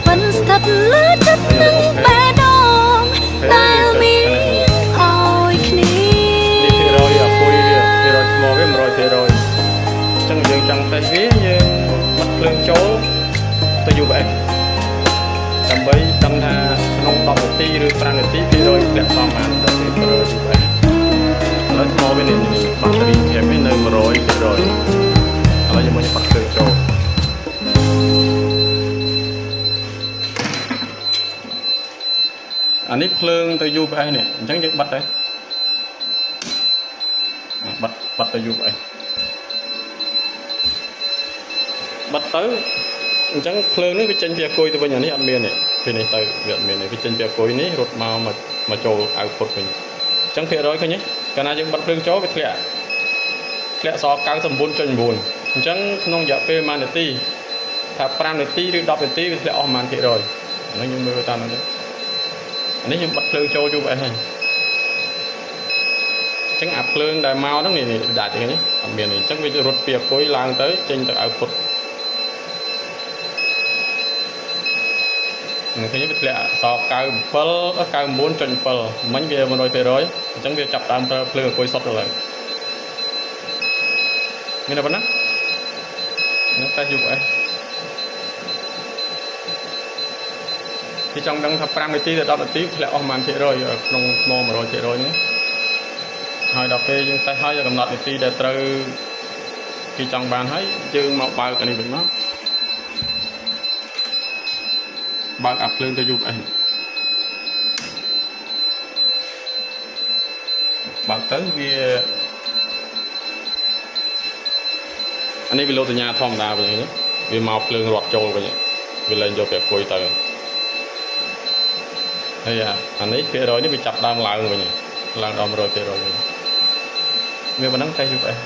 ប៉ិនស្ថិតលើចិត្តនឹងបេះដូងដែលមានឲ្យគ្នា នេះភាគរយអាគុយវាភាគរយថ្មវា100%អញ្ចឹងយើងចង់តេស្តវាយើងបិទភ្លើងចូលទៅ UPS ដើម្បីដឹងថាក្នុង10នាទីឬ5នាទីភាគរយធ្លាក់ប្រមាណដល់ពេលប្រើ UPS ឥឡូវថ្មវានេះនេះបាក់តេរីប្រាប់វានៅ100%ឥឡូវយើងមកបិទភ្លើងចូលអានេះភ្លើងទៅ UPS នេះអញ្ចឹងយើងបិទទៅបិទបិទទៅ UPS បិទទៅអញ្ចឹងភ្លើងនេះវាចេញពីអាគុយទៅវិញអានេះអត់មានទេពីនេះទៅវាអត់មានទេវាចេញពីអាគុយនេះរត់មកមកមកចូល output វិញអញ្ចឹងភាគរយឃើញទេកាលណាយើងបិទភ្លើងចូលវាធ្លាក់ធ្លាក់សល់99.9អញ្ចឹងក្នុងរយៈពេល1នាទីថា5នាទីឬ10នាទីវាធ្លាក់អស់ប្រហែលភាគរយអានេះយើងមើលតាមហ្នឹងទៅអានេះយើងបិទភ្លើងចូល UPS ហើយអញ្ចឹងអាភ្លើងដែលមកហ្នឹងនេះដាច់ឃើញទេអត់មានទេអញ្ចឹងវារត់ពីអាគុយឡើងទៅចេញទៅ output នឹងឃើញវាធ្លាក់សល់97 99.7មិញវា100%អញ្ចឹងវាចាប់ដើមប្រើភ្លើងអង្គុយសុទ្ធទៅឡើយមានតែប៉ុណ្ណានឹងតែ UPS គេចង់ដឹងថា5នាទីទៅ10នាទីធ្លាក់អស់ប៉ុន្មានភាគរយក្នុងថ្ម100%ហ្នឹងហើយដល់ពេលយើងតេស្តហើយកំណត់នាទីដែលត្រូវគេចង់បានហើយយើងមកបើកអានេះវិញមកបើកអាភ្លើងទៅ UPS បើកទៅវាអានេះវាលោតសញ្ញាធម្មតាវិញវាមកភ្លើងរត់ចូលវិញវាលែងយកពីអគុយទៅហើយអានេះភាគរយនេះវាចាប់ដើមឡើងវិញឡើងដល់100%វិញវាប៉ុណ្ណឹងតេស្ត UPS